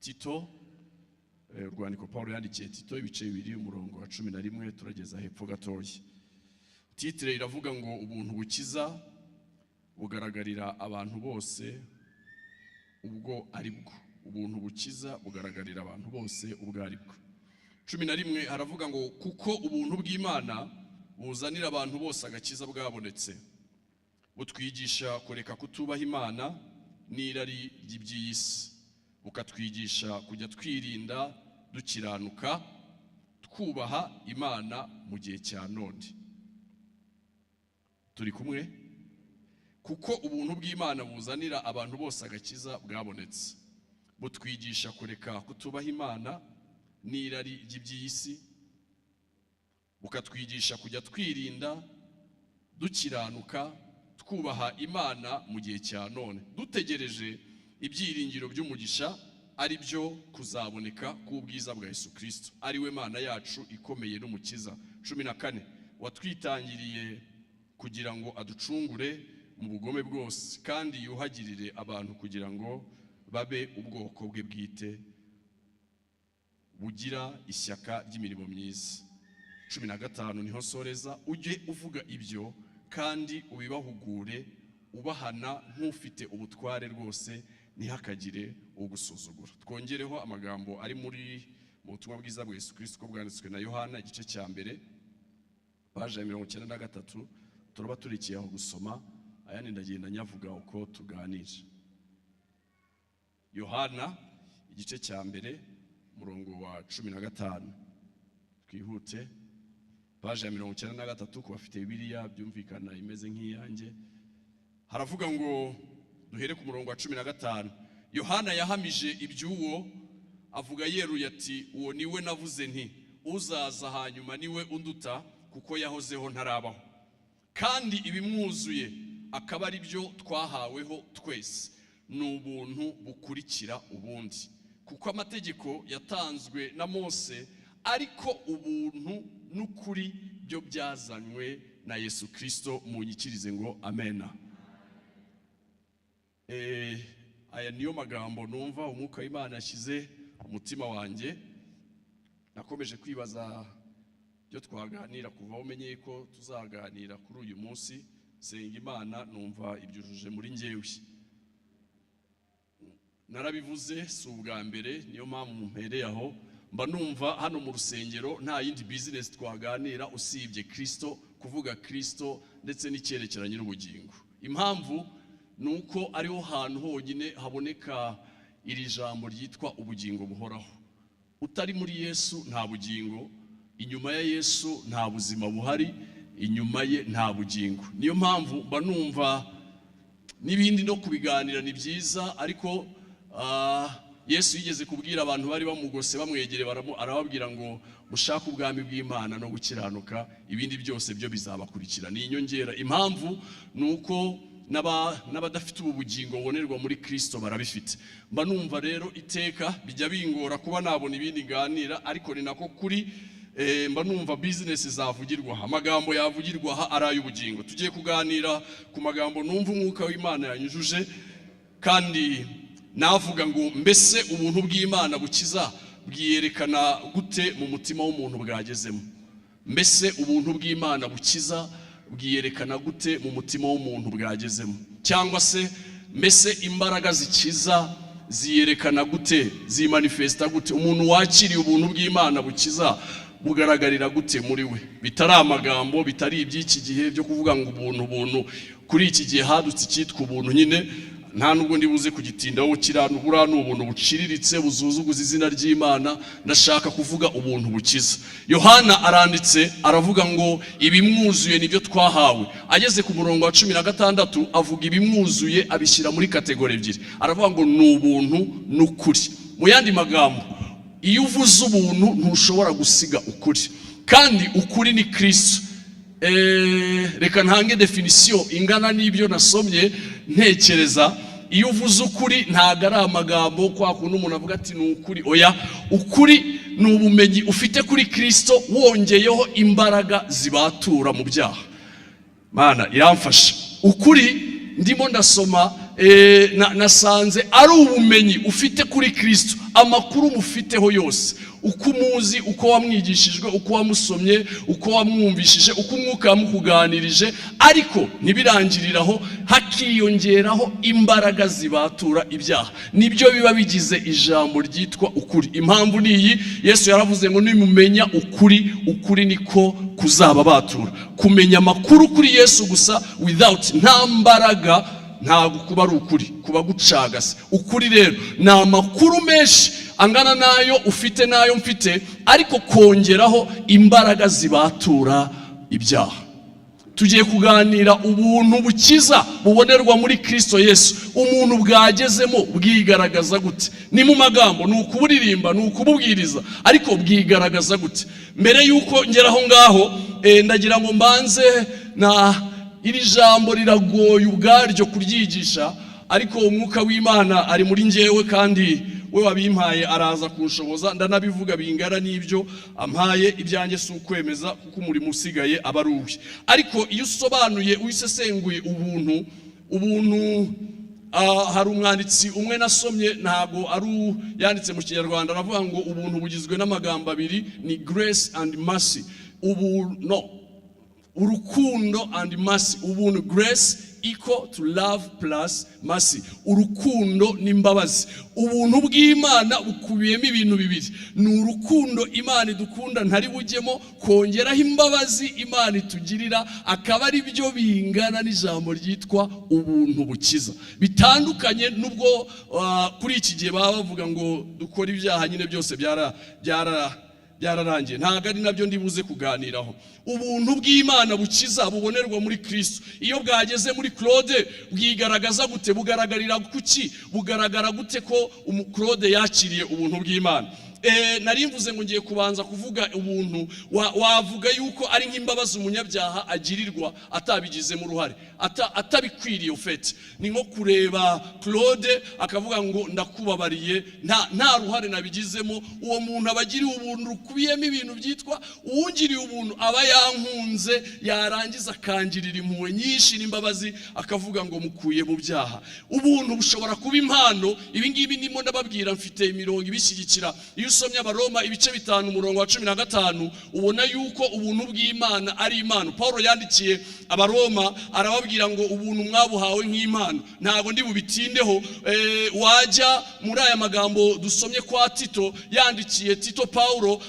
Tito, urwandiko Paul yandikiye Tito, ibice 2, umurongo wa 11, turageza hepfo gatoya. Titre iravuga ngo: "Ubuntu bukiza bugaragarira abantu bose ubwo ari bwo." Ubuntu bukiza bugaragarira abantu bose ubwo ari bwo. 11 haravuga ngo: "Kuko ubuntu bw'Imana buzanira abantu bose agakiza bwabonetse, butwigisha kureka kutubaha Imana n'irari ry'iby'iyi si, bukatwigisha kujya twirinda dukiranuka, twubaha Imana mu gihe cya none." Turi kumwe? Kuko ubuntu bw'Imana buzanira abantu bose agakiza bwabonetse, butwigisha kureka kutubaha Imana n'irari ry'iby'iyi si, bukatwigisha kujya twirinda dukiranuka, twubaha Imana mu gihe cya none, dutegereje ibyiringiro by'umugisha, ari byo kuzaboneka k'ubwiza bwa Yesu Kirisito, ari we Mana yacu ikomeye n'Umukiza. 14: "Watwitangiriye kugira ngo aducungure mu bugome bwose, kandi yuhagirire abantu kugira ngo babe ubwoko bwe bwite, bugira ishyaka ry'imirimo myiza." 15 niho nsoreza: "Ujye uvuga ibyo kandi ubibahugure, ubahana nk'ufite ubutware rwose, ntihakagire ugusuzugura." Twongereho amagambo ari mu butumwa bwiza bwa Yesu Kirisito uko bwanditswe na Yohana, igice cya 1, paje ya 93. Turaba turikiye aho gusoma, ayandi ndagenda nyavuga uko tuganira. Yohana igice cya 1, umurongo wa 15. Twihute, paje ya 93 ku bafite Bibiliya byumvikana imeze nk'iyanjye. Haravuga ngo, duhere ku murongo wa 15: "Yohana yahamije iby'uwo, avuga yeruye ati: 'Uwo niwe navuze nti: Uzaza hanyuma niwe unduta, kuko yahozeho ntarabaho.' Kandi ibimwuzuye akaba ari byo twahaweho twese, ni ubuntu bukurikira ubundi. Kuko amategeko yatanzwe na Mose, ariko ubuntu n'ukuri byo byazanywe na Yesu Kirisito." Munyikirize ngo amena. Aya niyo magambo numva Umwuka w'Imana yashyize umutima wanjye. Nakomeje kwibaza ibyo twaganira kuva aho umenyeye ko tuzaganira kuri uyu munsi. Senga Imana, numva ibyujuje muri njyewe. Narabivuze, si ubwa mbere, niyo mpamvu mpereye aho. Mba numva hano mu rusengero nta yindi business twaganira usibye Kirisito, kuvuga Kirisito ndetse n'icyerekeranye n'ubugingo. Impamvu ni uko ariho hantu honyine haboneka iri jambo ryitwa ubugingo buhoraho. Utari muri Yesu nta bugingo, inyuma ya Yesu nta buzima buhari, inyuma ye nta bugingo. Niyo mpamvu mba numva n'ibindi no kubiganira ni byiza, ariko Yesu yigeze kubwira abantu bari bamugose, bamwegereye, arababwira ngo: "Mushake ubwami bw'Imana no gukiranuka, ibindi byose byo bizabakurikira, ni inyongera." Impamvu ni uko n'abadafite ubu bugingo bubonerwa muri Kirisito barabifite. Mba numva rero iteka bijya bingora kuba nabona ibindi nganira, ariko ni nako kuri. Mba numva business zavugirwa aha, amagambo yavugirwa aha ari ay'ubugingo. Tugiye kuganira ku magambo numva Umwuka w'Imana yanyujuje, kandi navuga ngo: mbese ubuntu bw'Imana bukiza bwiyerekana gute mu mutima w'umuntu bwagezemo? Mbese ubuntu bw'Imana bukiza bwiyerekana gute mu mutima w'umuntu bwagezemo? Cyangwa se mbese imbaraga zikiza ziyerekana gute, zimanifesta gute? Umuntu wakiriye ubuntu bw'Imana bukiza bugaragarira gute muri we? Bitari amagambo, bitari iby'iki gihe byo kuvuga ngo ubuntu, ubuntu. Kuri iki gihe hadutse icyitwa ubuntu nyine, nta nubwo ndibuze kugitindaho. Kiriya buriya ni ubuntu buciriritse buzuzuguza izina ry'Imana. Ndashaka kuvuga ubuntu bukiza. Yohana aranditse, aravuga ngo ibimwuzuye nibyo twahawe. Ageze ku murongo wa 16, avuga ibimwuzuye, abishyira muri catégorie ebyiri. Aravuga ngo ni ubuntu n'ukuri. Mu yandi magambo, iyo uvuze ubuntu ntushobora gusiga ukuri, kandi ukuri ni Kirisito. Reka ntange définition ingana n'ibyo nasomye ntekereza. Iyo uvuze ukuri, ntabwo ari amagambo kwa kundi umuntu avuga ati: "Ni ukuri." Oya, ukuri ni ubumenyi ufite kuri Kirisito, wongeyeho imbaraga zibatura mu byaha. Mana iramfasha. Ukuri ndimo ndasoma. Nasanze ari ubumenyi ufite kuri Kristo, amakuru mufiteho yose, uko umuzi, uko wamwigishijwe, uko wamusomye, uko wamwumvishije, uko Umwuka yamukuganirije, ariko ntibirangiriraho, hakiyongeraho imbaraga zibatura ibyaha, nibyo biba bigize ijambo ryitwa ukuri. Impamvu ni iyi: Yesu yaravuze ngo "Nimumenya ukuri, ukuri niko kuzababatura." Kumenya amakuru kuri Yesu gusa without, nta mbaraga, ntabwo kuba ari ukuri, kuba gucagase. Ukuri rero ni amakuru menshi angana n'ayo ufite n'ayo mfite, ariko kongeraho imbaraga zibatura ibyaha. Tugiye kuganira ubuntu bukiza bubonerwa muri Kristo Yesu. Umuntu bwagezemo bwigaragaza gute? Ni mu magambo, ni ukuburirimba, ni ukububwiriza, ariko bwigaragaza gute? Mbere y'uko ngera aho ngaho, ndagira ngo mbanze na iri jambo riragoye ubwaryo kuryigisha, ariko Umwuka w'Imana ari muri njyewe, kandi we wabimpaye araza kunshoboza. Ndanabivuga bingana n'ibyo ampaye. Ibyanjye si ukwemeza, kuko umurimo usigaye aba ari uwe. Ariko iyo usobanuye, uyisesenguye ubuntu, hari umwanditsi umwe nasomye, ntabwo ari yanditse mu Kinyarwanda, aravuga ngo ubuntu bugizwe n'amagambo abiri, ni grace and mercy. Ubu no urukundo and mercy. Ubuntu, grace equal to love plus mercy, urukundo n'imbabazi. Ubuntu bw'Imana bukubiyemo ibintu bibiri: ni urukundo Imana idukunda, ntari bujyemo, kongeraho imbabazi Imana itugirira, akaba ari byo bingana n'ijambo ryitwa ubuntu bukiza. Bitandukanye n'ubwo kuri iki gihe baba bavuga ngo dukora ibyaha nyine byose byara byara byararangiye. Ntabwo ari nabyo ndibuze kuganiraho. Ubuntu bw'Imana bukiza bubonerwa muri Kristo, iyo bwageze muri Claude bwigaragaza gute? Bugaragarira kuki? Bugaragara gute ko Claude yakiriye ubuntu bw'Imana? Nari mvuze ngo ngiye kubanza kuvuga ubuntu. Wavuga yuko ari nk'imbabazi umunyabyaha agirirwa atabigizemo uruhare, atabikwiriye. Ufite ni nko kureba Claude akavuga ngo "Ndakubabariye, nta ruhare nabigizemo." Uwo muntu aba agiriwe ubuntu rukubiyemo ibintu byitwa uwungiriye ubuntu aba yankunze, yarangiza akangirira impuhwe nyinshi n'imbabazi, akavuga ngo "Mukuye mu byaha." Ubuntu bushobora kuba impano. Ibi ngibi ndimo ndababwira, mfite imirongo ibishyigikira. Iyo usomye Abaroma ibice 5, umurongo wa 15, ubona yuko ubuntu bw'Imana ari impano. Paul yandikiye Abaroma arababwira ngo "Ubuntu mwabuhawe nk'impano." Ntabwo ndi bubitindeho. Wajya muri aya magambo dusomye kwa Tito, yandikiye Tito Paulo,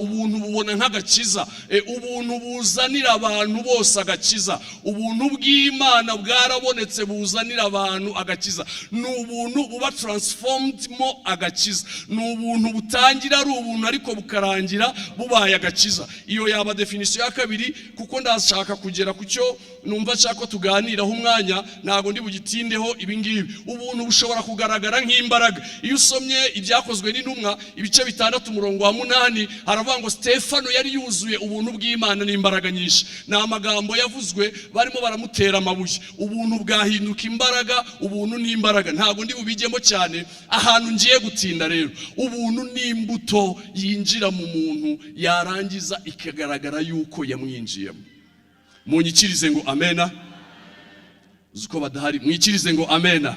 ubuntu bubona nk'agakiza. Ubuntu buzanira abantu bose agakiza. Ubuntu bw'Imana bwarabonetse buzanira abantu agakiza. Ni ubuntu buba transformed mo agakiza. Ni ubuntu butangira ari ubuntu, ariko bukarangira bubaye agakiza. Iyo yaba définition ya kabiri, kuko ndashaka kugera ku cyo numva nshaka ko tuganiraho umwanya, ntabwo ndi bugitindeho ibi ngibi. Ubuntu bushobora kugaragara nk'imbaraga. Iyo usomye Ibyakozwe n'Intumwa ibice 6, umurongo wa 8, haravuga ngo Stefano yari yuzuye ubuntu bw'Imana n'imbaraga nyinshi. Ni amagambo yavuzwe barimo baramutera amabuye. Ubuntu bwahinduka imbaraga. Ubuntu n'imbaraga ntabwo ndi bubijyemo cyane. Ahantu ngiye gutinda rero, ubuntu ni imbuto yinjira mu muntu, yarangiza ikagaragara yuko yamwinjiyemo. Munyikirize ngo amena. Uzi ko badahari? Mwikirize ngo amena.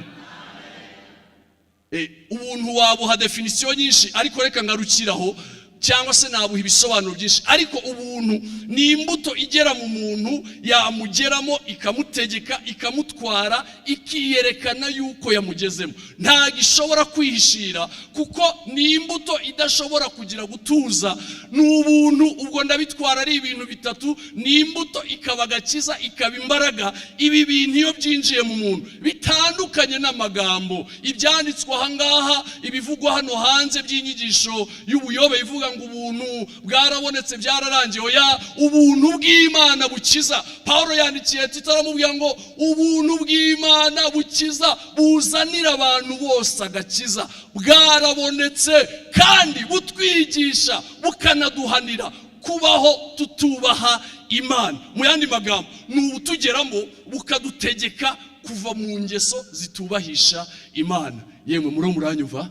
Ubuntu wabuha définition nyinshi, ariko reka ngarukiraho, cyangwa se nabuha ibisobanuro byinshi, ariko ubuntu ni imbuto igera mu muntu, yamugeramo ikamutegeka, ikamutwara, ikiyerekana yuko yamugezemo. Ntabwo ishobora kwihishira, kuko ni imbuto idashobora kugira gutuza. Ni ubuntu. Ubwo ndabitwara ari ibintu bitatu: ni imbuto, ikaba agakiza, ikaba imbaraga. Ibi bintu iyo byinjiye mu muntu bitandukanye n'amagambo, ibyanditswe aha ngaha, ibivugwa hano hanze by'inyigisho y'ubuyobe ivuga ngo ubuntu bwarabonetse, byararangiye. Oya, ubuntu bw'Imana bukiza. Paul yandikiye Tito aramubwira ngo "Ubuntu bw'Imana bukiza, buzanira abantu bose agakiza, bwarabonetse, kandi butwigisha bukanaduhanira kubaho tutubaha Imana." Mu yandi magambo, ni ubutugeramo bukadutegeka kuva mu ngeso zitubahisha Imana. Yemwe, muri muranyumva?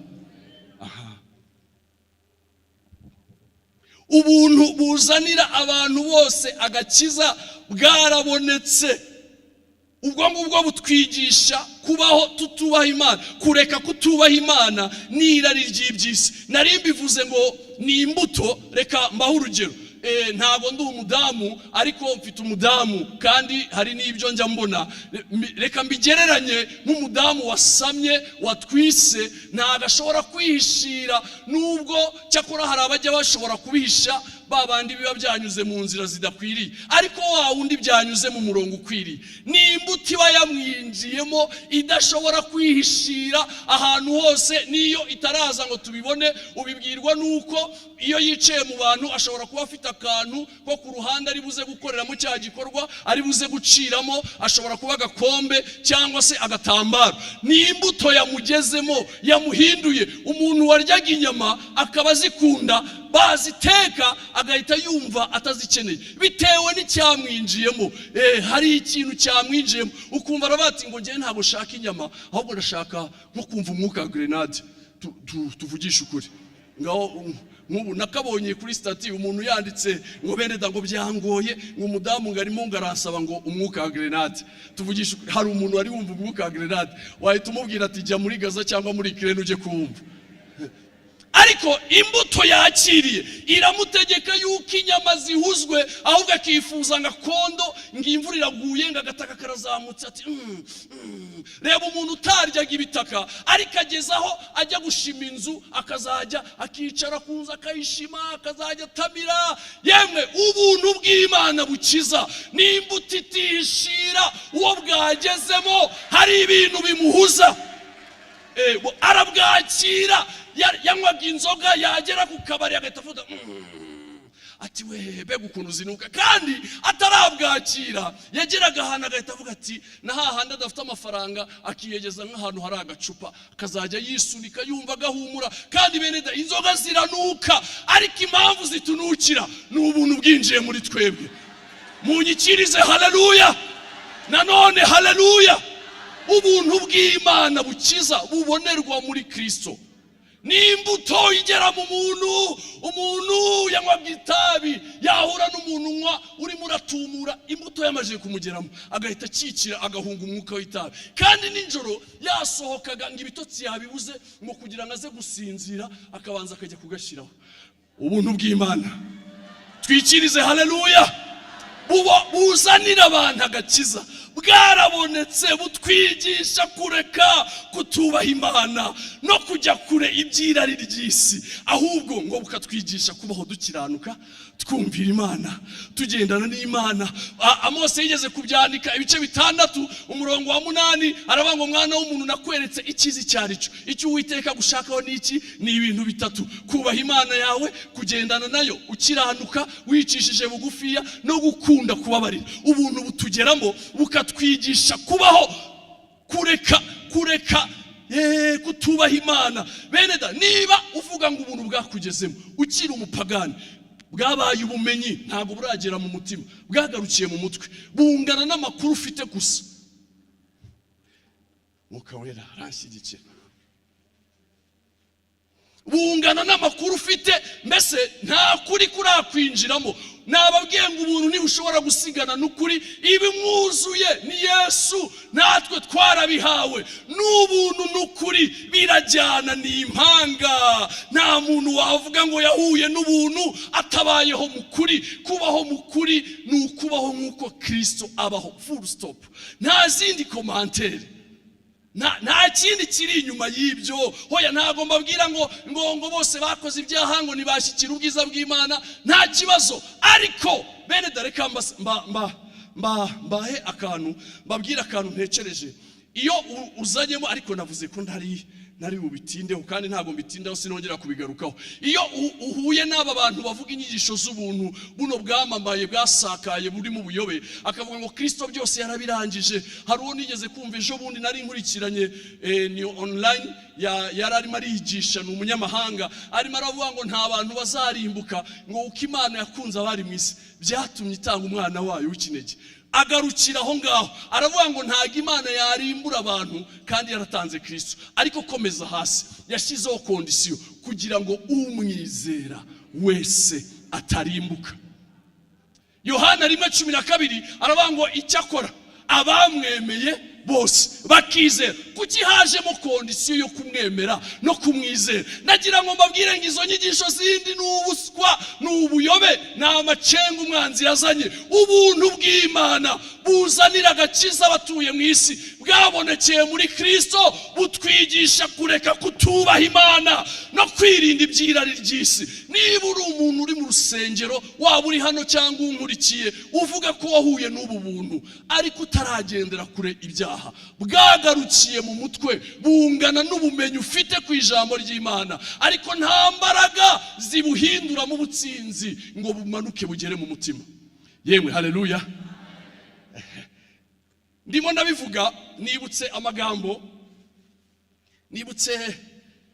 Aha, ubuntu buzanira abantu bose agakiza bwarabonetse. Ubwo ngubwo butwigisha kubaho tutubaha Imana, kureka kutubaha Imana n'irari ry'iby'isi. Nari mbivuze ngo ni imbuto. Reka mbaho urugero. Ntabwo ndi umudamu, ariko mfite umudamu kandi hari n'ibyo njya mbona. Reka mbigereranye nk'umudamu wasamye, watwise. Ntabwo ashobora kwihishira, nubwo cyakora hari abajya bashobora kubihisha, ba bandi biba byanyuze mu nzira zidakwiriye, ariko wa wundi byanyuze mu murongo ukwiriye, ni imbuto iba yamwinjiyemo idashobora kwihishira ahantu hose. N'iyo itaraza ngo tubibone, ubibwirwa n'uko iyo yicaye mu bantu ashobora kuba afite akantu ko ku ruhande ari buze gukoreramo cya gikorwa, ari buze guciramo. Ashobora kuba agakombe cyangwa se agatambaro. Ni imbuto yamugezemo, yamuhinduye. Umuntu waryaga inyama akaba azikunda, baziteka agahita yumva atazikeneye bitewe n'icyamwinjiyemo. Hari ikintu cyamwinjiyemo, ukumva aravuga ati ngo njyewe ntabwo nshaka inyama, ahubwo ndashaka nko kumva umwuka wa grenade. Tuvugishe ukuri. Ngaho nk'ubu nakabonye kuri status umuntu yanditse ngo bene da, ngo byangoye, ngo umudamu ngo arimo ngo aransaba ngo umwuka wa grenade. Tuvugishe ukuri, hari umuntu wari wumva umwuka wa grenade? Wahita umubwira ati jya muri Gaza cyangwa muri Ukraine ujye kuwumva. Ariko imbuto yakiriye iramutegeka yuko inyama zihuzwe, ahubwo akifuza ngo akondo, ngo imvura iraguye, ngo agataka karazamutse, ati Reba umuntu utaryaga ibitaka, ariko ageze aho ajya gushima inzu, akazajya akicara ku nzu akayishima, akazajya atamira. Yemwe, ubuntu bw'Imana bukiza ni imbuto itishira. Uwo bwagezemo hari ibintu bimuhuza. Arabwakira. Yanywaga inzoga, yagera ku kabari agahita avuga ati we, mbega ukuntu zinuka. Kandi atarabwakira yageraga ahantu agahita avuga ati, na hahandi adafite amafaranga akiyegeza nk'ahantu hari agacupa, akazajya yisunika yumva agahumura. Kandi bene da, inzoga ziranuka, ariko impamvu zitunukira ni ubuntu bwinjiye muri twebwe. Munyikirize haleluya nanone, haleluya. Ubuntu bw'Imana bukiza bubonerwa muri Kristo ni imbuto igera mu muntu. Umuntu yanywaga itabi, yahura n'umuntu unywa urimo uratumura, imbuto yamaze kumugeramo, agahita akikira, agahunga umwuka w'itabi. Kandi nijoro yasohokaga ngo ibitotsi yabibuze, ngo kugira ngo aze gusinzira akabanza akajya kugashyiraho. Ubuntu bw'Imana, twikirize haleluya, buba buzanira abantu agakiza bwarabonetse, butwigisha kureka kutubaha Imana no kujya kure iby'irari ry'isi, ahubwo ngo bukatwigisha kubaho dukiranuka, twumvira Imana, tugendana n'Imana. Amose yigeze kubyandika, ibice 6, umurongo wa 8, aravuga ngo mwana w'umuntu, nakweretse icyiza icyo ari cyo. Icyo Uwiteka agushakaho ni iki? Ni ibintu bitatu: kubaha Imana yawe, kugendana nayo ukiranuka, wicishije bugufiya, no gukunda kubabarira. Ubuntu butugeramo bukatwigisha kubaho kureka kutubaha Imana. Bene da, niba uvuga ngo ubuntu bwakugezemo ukiri umupagani, bwabaye ubumenyi, ntabwo buragera mu mutima, bwagarukiye mu mutwe, bungana n'amakuru ufite gusa. Mwuka Wera aranshyigikira. Bungana n'amakuru ufite, mbese nta kuri kurakwinjiramo. Nababwiye ngo ubuntu ntibushobora gusigana n'ukuri. Ibimwuzuye ni Yesu, natwe twarabihawe n'ubuntu n'ukuri, birajyana, ni impanga. Nta muntu wavuga ngo yahuye n'ubuntu atabayeho mu kuri. Kubaho mu kuri ni ukubaho nk'uko Kirisito abaho, full stop, nta zindi commentaire, nta kindi kiri inyuma y'ibyo. Hoya, ntabwo mbabwira ngo bose bakoze ibyaha ngo ntibashyikire ubwiza bw'Imana, nta kibazo. Ariko bene dore reka mbahe akantu, mbabwire akantu ntekereje iyo uzanyemo. Ariko navuze ko ntari bubitindeho, kandi ntabwo mbitindaho, sinongera kubigarukaho. Iyo uhuye n'aba bantu bavuga inyigisho z'ubuntu buno bwamamaye, bwasakaye, buri mu buyobe, akavuga ngo Kirisito byose yarabirangije. Hari uwo nigeze kumva ejo bundi nari nkurikiranye, ni online, yari arimo arigisha, ni umunyamahanga, arimo aravuga ngo nta bantu bazarimbuka, ngo uko Imana yakunze abari mu isi byatumye itanga umwana wayo w'ikinege. Agarukira aho ngaho, aravuga ngo ntabwo Imana yarimbura abantu kandi yaratanze Kirisito. Ariko komeza hasi, yashyizeho condition kugira ngo umwizera wese atarimbuka. Yohana 1:12 aravuga ngo icyakora Abamwemeye bose bakizera. Kuki hajemo condition yo kumwemera no kumwizera? Nagira ngo mbabwire ngo izo nyigisho zindi ni ubuswa, ni ubuyobe, ni amacenga umwanzi yazanye. Ubuntu bw'Imana buzanira agakiza abatuye mu isi bwabonekeye muri Kirisito, butwigisha kureka kutubaha Imana no kwirinda iby'irari ry'isi. Niba uri umuntu uri mu rusengero, waba uri hano cyangwa unkurikiye, uvuga ko wahuye n'ubu buntu ariko utaragendera kure ibyaha, bwagarukiye mu mutwe, bungana n'ubumenyi ufite ku ijambo ry'Imana, ariko nta mbaraga zibuhinduramo ubutsinzi ngo bumanuke bugere mu mutima. Yemwe, haleluya! Ndimo ndabivuga nibutse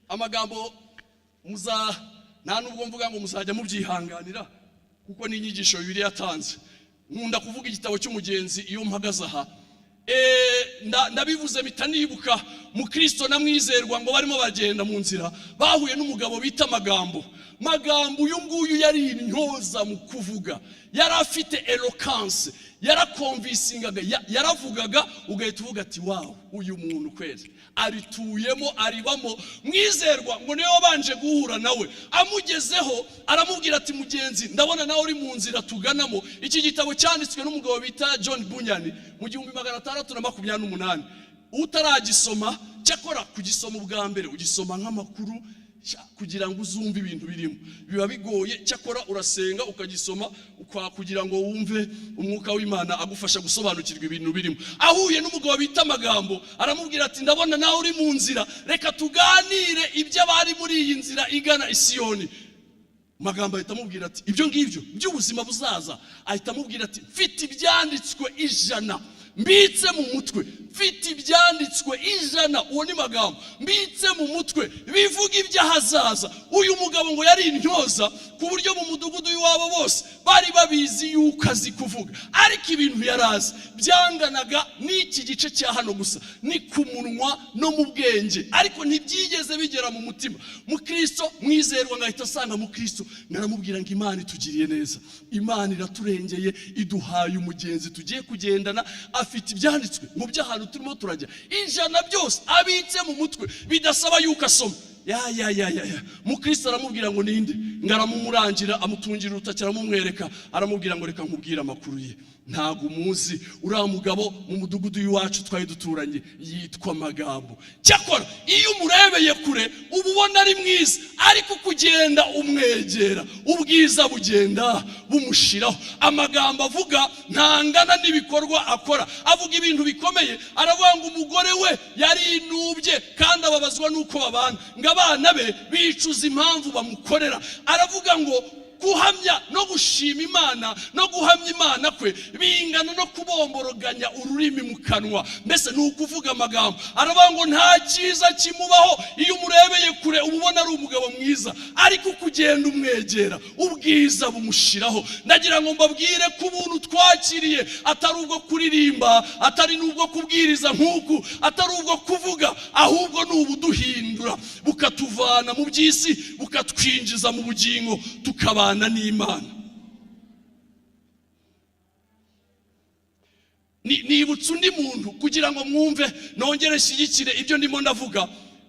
amagambo muza, nta nubwo mvuga ngo muzajya mubyihanganira, kuko ni inyigisho Bibiliya yatanze. Nkunda kuvuga igitabo cy'umugenzi iyo mpagaze aha. Ndabivuze mpita nibuka Mukristo na Mwizerwa, ngo barimo bagenda mu nzira, bahuye n'umugabo bita Magambo. Magambo uyu nguyu yari intyoza mu kuvuga, yari afite eloquence, yaraconvincingaga, yaravugaga ugahita uvuga ati: "Wow, uyu muntu kwezi arituyemo, aribamo." Mwizerwa ngo niwe wabanje guhura nawe. Amugezeho aramubwira ati: "Mugenzi, ndabona nawe uri mu nzira tuganamo." Iki gitabo cyanditswe n'umugabo bita John Bunyan mu 1628. Utaragisoma, cyakora kugisoma ubwa mbere ugisoma nk'amakuru, kugira ngo uzumve ibintu birimo biba bigoye. Cyakora urasenga ukagisoma kugira ngo wumve umwuka w'Imana agufasha gusobanukirwa ibintu birimo. Ahuye n'umugabo bita Amagambo, aramubwira ati: "Ndabona nawe uri mu nzira, reka tuganire iby'abari muri iyi nzira igana Isiyoni." Magambo ahita amubwira ati: "Ibyo ngibyo by'ubuzima buzaza." Ahita amubwira ati: "Mfite ibyanditswe 100 mbitse mu mutwe, mfite ibyanditswe 100," uwo ni Magambo, "mbitse mu mutwe bivuga iby'ahazaza." Uyu mugabo ngo yari intyoza ku buryo mu mudugudu w'iwabo bose bari babizi yuko azi kuvuga, ariko ibintu yari azi byanganaga n'iki gice cya hano gusa, ni ku munwa no mu bwenge, ariko ntibyigeze bigera mu mutima. Mukristo Mwizerwa ngahita asanga Mukristo, ngaramubwira ngo: "Imana itugiriye neza, Imana iraturengeye, iduhaye umugenzi tugiye kugendana, afite ibyanditswe mu by'ahantu turimo turajya 100 byose abitse mu mutwe, bidasaba yuko asoma." Ya ya ya ya ya, Mukristo aramubwira ngo: "Ninde?" Ngo aramumurangira, amutungira urutoki, aramumwereka, aramubwira ngo: "Reka nkubwire amakuru ye, ntabwo umuzi. Uriya mugabo mu mudugudu w'iwacu twari duturanye yitwa Magambo. Cyakora iyo umurebeye kure uba ubona ari mwiza, ariko kugenda umwegera ubwiza bugenda bumushiraho. Amagambo avuga ntangana n'ibikorwa akora. Avuga ibintu bikomeye." Aravuga ngo umugore we yarinubye kandi ababazwa n'uko babana, ngo abana be bicuza impamvu bamukorera. Aravuga ngo guhamya no gushima Imana no guhamya Imana kwe bingana no kubomboroganya ururimi mu kanwa, mbese ni ukuvuga amagambo. Aravuga ngo nta cyiza kimubaho. Iyo umurebeye kure uba ubona ari umugabo mwiza, ariko kugenda umwegera ubwiza bumushiraho. Ndagira ngo mbabwire ko ubuntu twakiriye atari ubwo kuririmba, atari n'ubwo kubwiriza nk'uku, atari ubwo kuvuga, ahubwo ni ubuduhindura, bukatuvana mu by'isi, bukatwinjiza mu bugingo, tukabana n'Imana. Nibutse undi muntu kugira ngo mwumve, nongere nshyigikire ibyo ndimo ndavuga.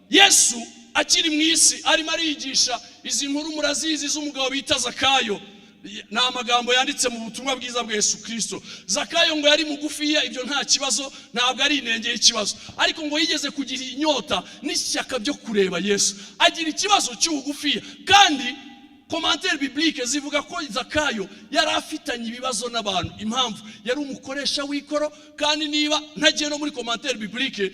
Yesu akiri mu isi arimo arigisha. Izi nkuru murazizi z'umugabo bita Zakayo, ni amagambo yanditse mu butumwa bwiza bwa Yesu Kirisito. Zakayo ngo yari mugufiya, ibyo nta kibazo, ntabwo ari inenge y'ikibazo, ariko ngo yigeze kugira inyota n'ishyaka byo kureba Yesu, agira ikibazo cy'ubugufiya. Kandi commentaires bibliques zivuga ko Zakayo yari afitanye ibibazo n'abantu. Impamvu, yari umukoresha w'ikoro, kandi niba ntagiye no muri commentaire biblique,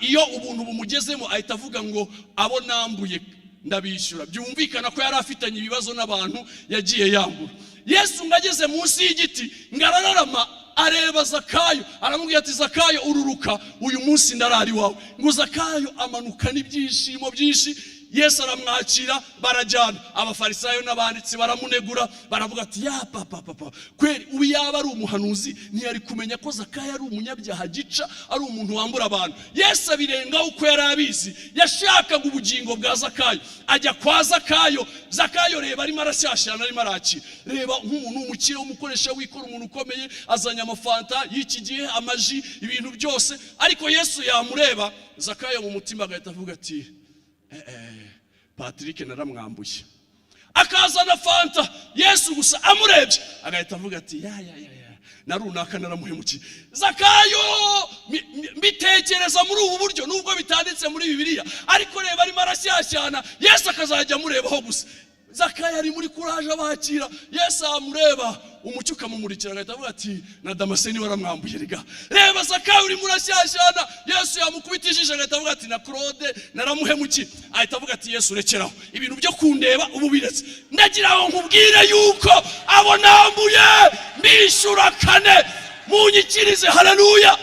iyo ubuntu bumugezemo ahita avuga ngo: "Abo nambuye ndabishyura." Byumvikana ko yari afitanye ibibazo n'abantu yagiye yambura. Yesu ngo ageze munsi y'igiti, ngo arararama, areba Zakayo, aramubwira ati: "Zakayo, ururuka, uyu munsi ndarara iwawe." Ngo Zakayo amanuka n'ibyishimo byinshi. Yesu aramwakira, barajyana. Abafarisayo n'abanditsi baramunegura, baravuga ati: "Ya papa papa, kweri ubu yaba ari umuhanuzi ntiyari kumenya ko Zakayo ari umunyabyaha gica, ari umuntu wambura abantu." Yesu abirengaho uko yari abizi, yashakaga ubugingo bwa Zakayo. Ajya kwa Zakayo. Zakayo, reba, arimo arashyashyana, arimo arakira. Reba nk'umuntu w'umukire, w'umukoresha wikora, umuntu ukomeye, azanye amafanta y'iki gihe, amaji, ibintu byose. Ariko Yesu yamureba Zakayo mu mutima agahita avuga ati: "Eh, eh, Patrick naramwambuye." Akazana fanta, Yesu gusa amurebye agahita avuga ati: "Ya ya ya ya, na runaka naramuhemukiye." Zakayo, mbitekereza muri ubu buryo, nubwo bitanditse muri Bibiliya, ariko reba, arimo arashyashyana, Yesu akazajya amurebaho gusa. Zakayo ari muri kuraje abakira, Yesu amureba, umucyo ukamumurikira, agahita avuga ati: "Na Damascene waramwambuye rega." Reba Zakayo urimo urashyashyana, Yesu yamukubita ijisho agahita avuga ati: "Na Claude naramuhemukiye." Ahita avuga ati: "Yesu, rekeraho ibintu byo kundeba, ubu biretse. Ndagira ngo nkubwire yuko abo nambuye mbishyura kane." Munyikirize haleluya.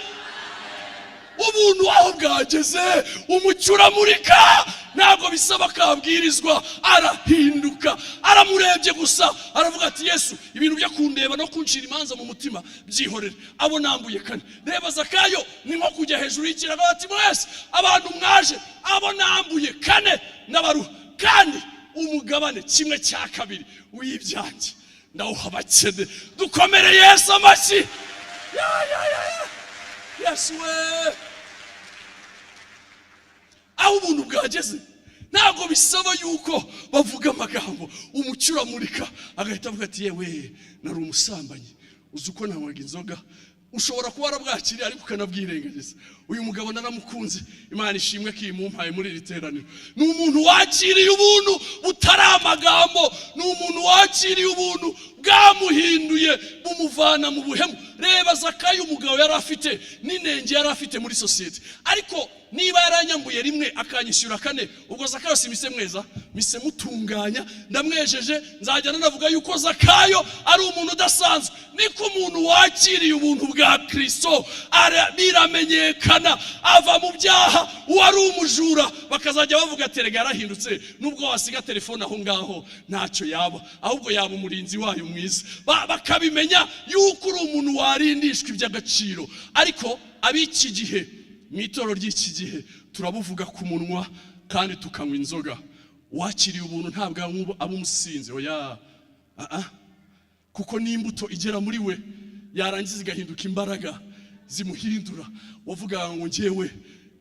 Ubuntu aho bwageze, umucyo uramurika, ntabwo bisaba kabwirizwa, arahinduka. Aramurebye gusa aravuga ati: "Yesu, ibintu byo kundeba no kuncira imanza mu mutima byihorere, abo nambuye kane." Reba Zakayo, ni nko kujya hejuru y'ikirago ati: "Mwese abantu mwaje, abo nambuye kane n'abaruha, kandi umugabane kimwe cya kabiri w'ibyanjye ndawuha abakene." Dukomere Yesu amashyi. Ya ya ya ya, Yesu we! Aho ubuntu bwageze, ntabwo bisaba yuko bavuga amagambo, umucyo uramurika, agahita avuga ati: "Yewe, nari umusambanyi, uzi uko nanywaga inzoga." Ushobora kuba warabwakiriye ariko ukanabwirengagiza. Uyu mugabo naramukunze, Imana ishimwe ko imumpaye muri iri teraniro. Ni umuntu wakiriye ubuntu butari amagambo, ni umuntu wakiriye ubuntu bwamuhinduye, bumuvana mu buhemu. Reba Zakayo, umugabo yari afite n'inenge yari afite muri sosiyete, ariko niba yaranyambuye rimwe akanyishyura kane, ubwo Zakayo si mise mweza, mise mutunganya, ndamwejeje, nzajya nanavuga yuko Zakayo ari umuntu udasanzwe. Niko umuntu wakiriye ubuntu bwa Kirisito biramenyekana, ava mu byaha. Uwari umujura bakazajya bavuga ati: "Erega yarahindutse, nubwo wasiga telefone aho ngaho ntacyo yaba, ahubwo yaba umurinzi wayo mwiza." Bakabimenya yuko uri umuntu warindishwa iby'agaciro. Ariko ab'iki gihe, mu itorero ry'iki gihe, turabuvuga ku munwa kandi tukanywa inzoga. Wakiriye ubuntu ntabwo aba umusinzi, oya. Ah, ah. Kuko n'imbuto igera muri we, yarangiza igahinduka imbaraga zimuhindura. Wavuga ngo: "Njyewe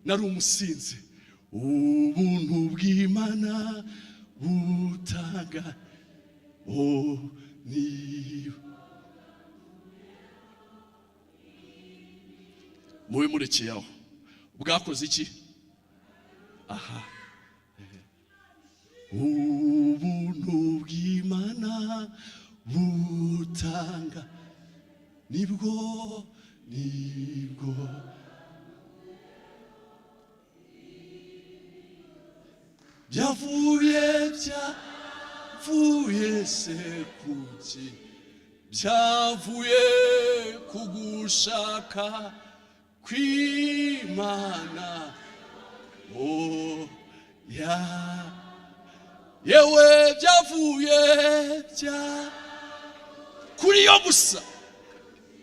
nari umusinzi, ubuntu bw'Imana butanga o ni." Mube murekeye aho. Bwakoze iki? Aha, ubuntu bw'Imana butanga nibwo byavuye se kuki? Byavuye kugushaka kw'Imana. Oh ya, yewe, byavuye bya kuri yo gusa,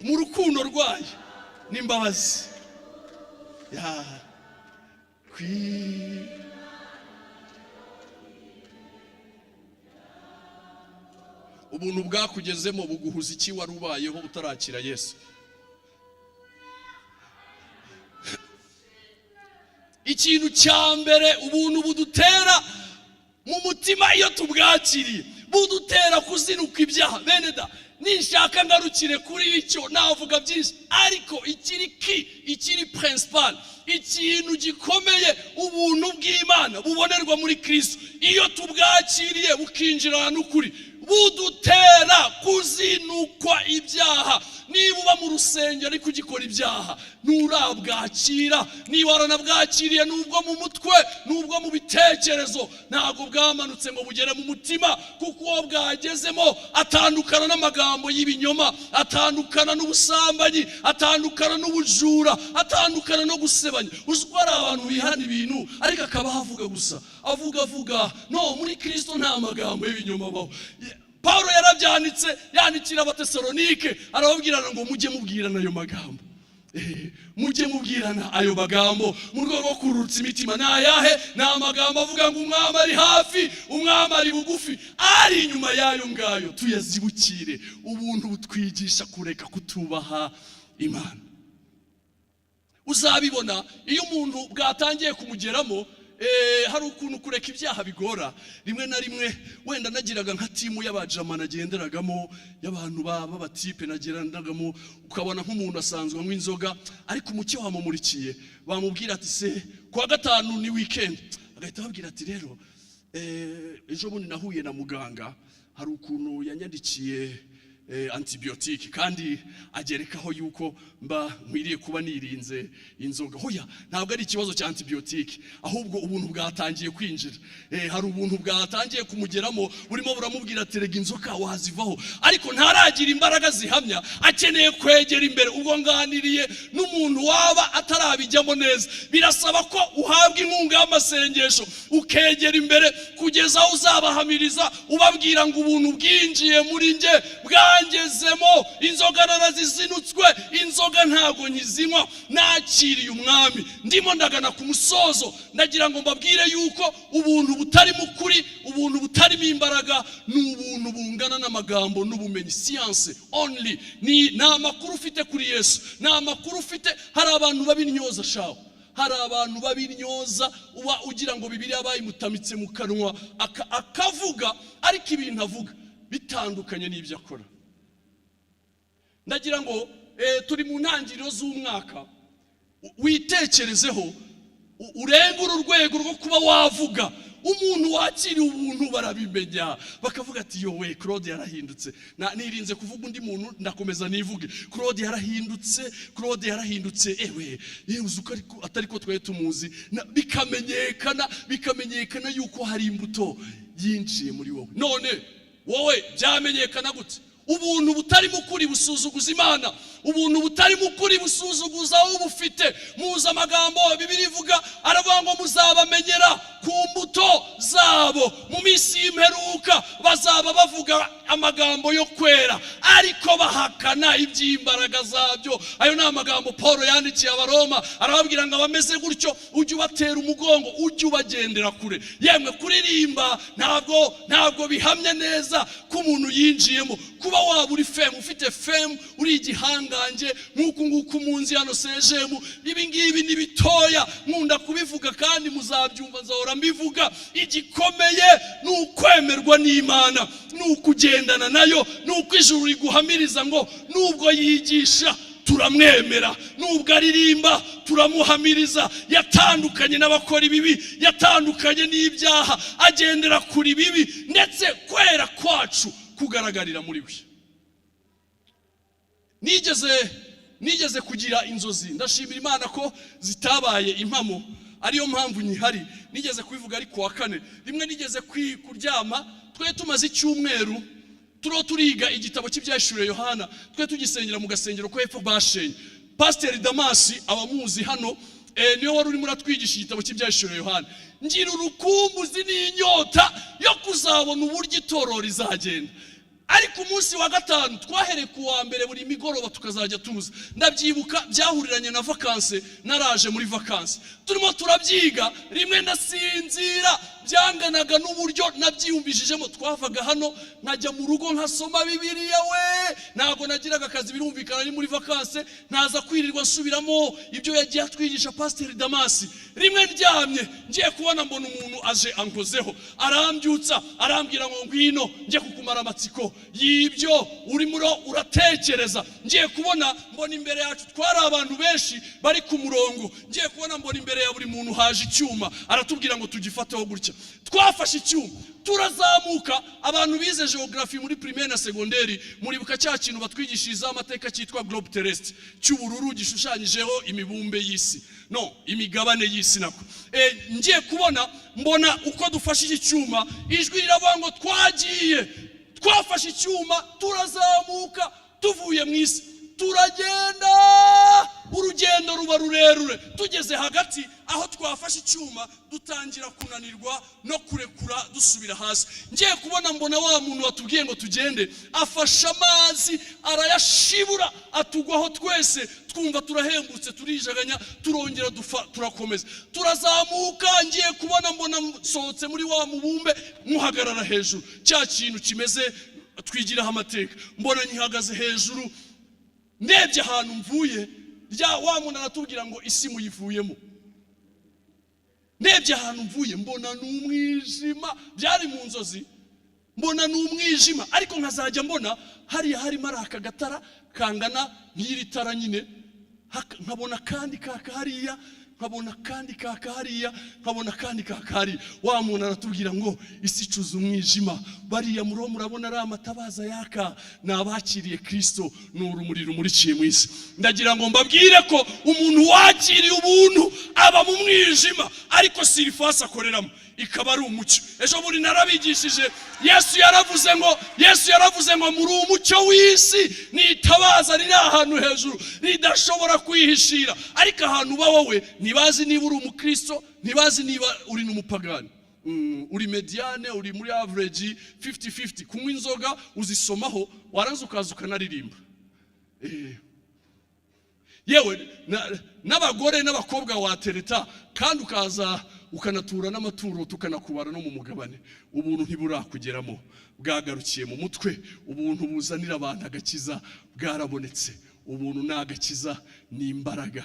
mu rukundo rwayo n'imbabazi ya kwi. Ubuntu bwakugezemo buguhuza iki wari ubayeho utarakira Yesu? Ikintu cya mbere ubuntu budutera mu mutima iyo tubwakiriye, budutera kuzinuka ibyaha. Bene da, nishaka ngarukire kuri icyo, navuga byinshi, ariko ikiri ki, ikiri principal, ikintu gikomeye, ubuntu bw'Imana bubonerwa muri Kristo, iyo tubwakiriye bukinjirana n'ukuri. Budutera kuzinukwa ibyaha. Niba uba mu rusengero ariko ugikora ibyaha, nturabwakira. Niba waranabwakiriye, nubwo mu mutwe, nubwo mu bitekerezo, ntabwo bwamanutse ngo bugere mu mutima, kuko uwo bwagezemo atandukana n'amagambo y'ibinyoma, atandukana n'ubusambanyi, atandukana n'ubujura, atandukana no gusebanya. Uzi ko hari abantu bihana ibintu ariko akaba avuga gusa, avuga, avuga. No muri Kirisito nta magambo y'ibinyoma abaho. Paul yarabyanditse, yandikira Abatesalonike, arababwirana ngo mujye mubwirana ayo magambo. Mujye mubwirana ayo magambo mu rwego rwo kururutsa imitima. Ni ayahe? Ni amagambo avuga ngo Umwami ari hafi, Umwami ari bugufi, ari inyuma y'ayo ngayo. Tuyazibukire. Ubuntu butwigisha kureka kutubaha Imana. Uzabibona iyo umuntu bwatangiye kumugeramo, hari ukuntu kureka ibyaha bigora rimwe na rimwe. Wenda nagiraga nka team y'abajama nagenderagamo, y'abantu b'abatipe nagenderagamo, ukabona nk'umuntu asanzwe anywa inzoga, ariko umucyo wamumurikiye, bamubwira ati: "Se kuwa gatanu ni weekend?" Agahita ababwira ati: "Rero ejo bundi nahuye na muganga, hari ukuntu yanyandikiye antibiyotike, kandi agerekaho yuko mba nkwiriye kuba nirinze inzoga." Hoya, ntabwo ari ikibazo cya antibiyotike, ahubwo ubuntu bwatangiye kwinjira. Hari ubuntu bwatangiye kumugeramo, burimo buramubwira ati: "Rega inzoka wazivaho," ariko ntaragira imbaraga zihamya, akeneye kwegera imbere. Ubwo nganiriye n'umuntu waba atarabijyamo neza. Birasaba ko uhabwa inkunga y'amasengesho, ukegera imbere kugeza aho uzabahamiriza, ubabwira ngo: "Ubuntu bwinjiye muri njye, bwangezemo, inzoga narazizinutswe, inzoga ntabwo nkizinywa, nakiriye Umwami." Ndimo ndagana ku musozo. Ndagira ngo mbabwire yuko ubuntu butarimo ukuri, ubuntu butarimo imbaraga, ni ubuntu bungana n'amagambo n'ubumenyi, science only. Ni amakuru ufite kuri Yesu, ni amakuru ufite. Hari abantu bab'intyoza shaho, hari abantu bab'intyoza, uba ugira ngo Bibiliya bayimutamitse mu kanwa, akavuga, ariko ibintu avuga bitandukanye n'ibyo akora. Ndagira ngo turi mu ntangiriro z'umwaka, witekerezeho, urenge uru rwego rwo kuba wavuga. Umuntu wakiriye ubuntu barabimenya, bakavuga ati: "Yowe, Claude yarahindutse." Nirinze kuvuga undi muntu, ndakomeza nivuge: "Claude yarahindutse, Claude yarahindutse. Ewe yewe, uzi uko atari ko twari tumuzi." Bikamenyekana, bikamenyekana yuko hari imbuto yinjiye muri wowe. None wowe byamenyekana gute? Ubuntu butarimo ukuri busuzuguza Imana. Ubuntu butarimo ukuri busuzuguza ubufite. Muzi amagambo Bibiliya ivuga, aravuga ngo muzabamenyera ku mbuto zabo. Mu minsi y'imperuka bazaba bavuga amagambo yo kwera, ariko bahakana iby'imbaraga zabyo. Ayo ni amagambo Paul yandikiye Abaroma, arababwira ngo abameze gutyo ujye ubatera umugongo, ujye ubagendera kure. Yemwe, kuririmba ntabwo bihamya neza ko umuntu yinjiyemo. Kuba waba uri fame, ufite fame, uri igihangange nk'uku nguku munzi hano sejemu, ibi ngibi ni bitoya. Nkunda kubivuga kandi muzabyumva, nzahora mbivuga. Igikomeye ni ukwemerwa n'Imana, ni ukugendana nayo, ni uko ijuru riguhamiriza ngo nubwo yigisha turamwemera, nubwo aririmba turamuhamiriza, yatandukanye n'abakora ibibi, yatandukanye n'ibyaha, agendera kuri bibi, ndetse kwera kwacu kugaragarira muri we. Nigeze kugira inzozi, ndashimira Imana ko zitabaye impamo, ariyo mpamvu nyihari. Nigeze kubivuga ari kuwa kane. Rimwe nigeze kuryama, twe tumaze icyumweru turiho turiga igitabo cy'Ibyahishuriwe Yohana, twe tugisengera mu gasengero ko hepfo bashenye. Pasiteri Damasi, abamuzi hano, niwe wari urimo uratwigisha igitabo cy'Ibyahishuriwe Yohana. Ngira urukumbuzi n'inyota yo kuzabona uburyo itorero rizagenda. Ariko umunsi wa gatanu, twahereye ku wa mbere, buri migoroba tukazajya tuza. Ndabyibuka, byahuriranye na vacances, naraje muri vacances, turimo turabyiga. Rimwe ndasinzira, byanganaga n'uburyo nabyiyumvishijemo. Twavaga hano nkajya mu rugo nkasoma Bibiliya. We, ntabwo nagiraga akazi, birumvikana ni muri vacances, ntaza kwirirwa nsubiramo ibyo yagiye atwigisha Pasiteri Damasi. Rimwe ndyamye, ngiye kubona mbona umuntu aje ankozeho, arambyutsa, arambwira ngo: "Ngwino njye kukumara amatsiko y'ibyo urimo uratekereza." Ngiye kubona mbona imbere yacu twari abantu benshi bari ku murongo, ngiye kubona mbona imbere ya buri muntu haje icyuma, aratubwira ngo tugifateho gutya. Twafashe icyuma turazamuka. Abantu bize geography muri primaire na secondaire, muribuka cya kintu batwigishirizaho amateka cyitwa globe terrestre, cy'ubururu, gishushanyijeho imibumbe y'isi, no imigabane y'isi nako. Ngiye kubona mbona uko dufashe iki cyuma, ijwi riravuga ngo twagiye. Twafashe icyuma turazamuka, tuvuye mu isi turagenda, urugendo ruba rurerure. Tugeze hagati aho twafashe icyuma, dutangira kunanirwa no kurekura, dusubira hasi. Ngiye kubona mbona wa muntu watubwiye ngo tugende afashe amazi arayashibura, atugwaho twese, twumva turahembutse, turijaganya, turongera turakomeza turazamuka. Ngiye kubona mbona nsohotse muri wa mubumbe, nkuhagarara hejuru, cya kintu kimeze twigiraho amateka, mbona nkihagaze hejuru. Ndebye ahantu mvuye, rya wa muntu aratubwira ngo isi muyivuyemo. Ndebye ahantu mvuye mbona ni umwijima, byari mu nzozi, mbona ni umwijima, ariko nkazajya mbona hariya harimo ari aka gatara kangana nk'iri tara nyine, nkabona kandi kaka hariya, nkabona kandi kaka hariya, nkabona kandi kaka hariya. Wa muntu aratubwira ngo isi icuza umwijima, bariya muriho murabona ari amatabaza yaka, ni abakiriye Kirisito, ni urumuri rumurikiye mu isi. Ndagira ngo mbabwire ko umuntu wakiriye ubuntu aba mu mwijima, ariko surface akoreramo ikaba ari umucyo. Ejo bundi narabigishije, Yesu yaravuze ngo muri umucyo w'isi, ni itabaza riri ahantu hejuru ridashobora kwihishira. Ariko ahantu uba wowe ntibazi niba uri umukristo, ntibazi niba uri n'umupagani. Uri médiane, uri muri average 50-50. Kunywa inzoga uzisomaho, waranze ukaza ukanaririmba. Yewe n'abagore n'abakobwa watereta, kandi ukaza ukanatura n'amaturo, tukanakubara no mu mugabane. Ubuntu ntiburakugeramo, bwagarukiye mu mutwe. Ubuntu buzanira abantu agakiza bwarabonetse. Ubuntu ni agakiza, ni imbaraga,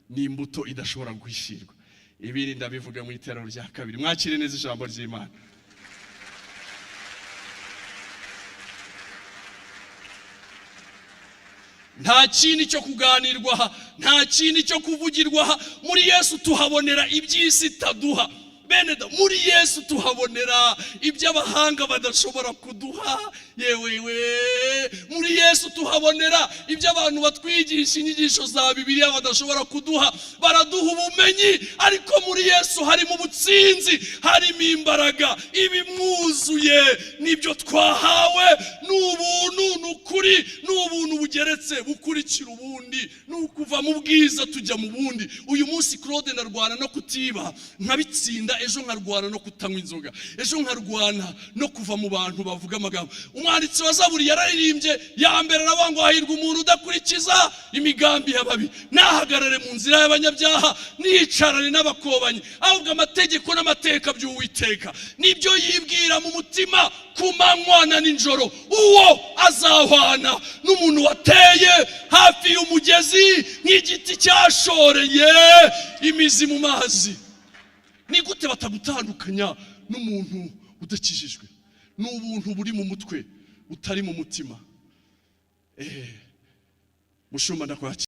ni imbuto idashobora guhishirwa. Ibindi ndabivuga mu iterano rya kabiri. Mwakire neza ijambo ry'Imana. Nta kindi cyo kuganirwa aha, nta kindi cyo kuvugirwa aha. Muri Yesu tuhabonera iby'isi itaduha. Bene da, muri Yesu tuhabonera iby'abahanga badashobora kuduha. Yewe we, muri Yesu tuhabonera ibyo abantu batwigisha inyigisho za Bibiliya badashobora kuduha. Baraduha ubumenyi, ariko muri Yesu harimo ubutsinzi, harimo imbaraga. Ibimwuzuye nibyo twahawe, ni ubuntu, ni ukuri, ni ubuntu bugeretse bukurikira ubundi, ni ukuva mu bwiza tujya mu bundi. Uyu munsi Claude ndarwana no kutiba nkabitsinda, ejo nkarwana no kutanywa inzoga, ejo nkarwana no kuva mu bantu bavuga amagambo. Umwanditsi wa Zaburi yararirimbye ya mbere, aravuga ngo hahirwa umuntu udakurikiza imigambi y'ababi, nahagarare mu nzira y'abanyabyaha, niyicarane n'abakobanyi, ahubwo amategeko n'amateka by'Uwiteka nibyo yibwira mu mutima ku manywa na nijoro. Uwo azahwana n'umuntu wateye hafi y'umugezi, nk'igiti cyashoreye imizi mu mazi. Ni gute batagutandukanya n'umuntu udakijijwe? Ni ubuntu buri mu mutwe, butari mu mutima. Mushumba, ndakwakira.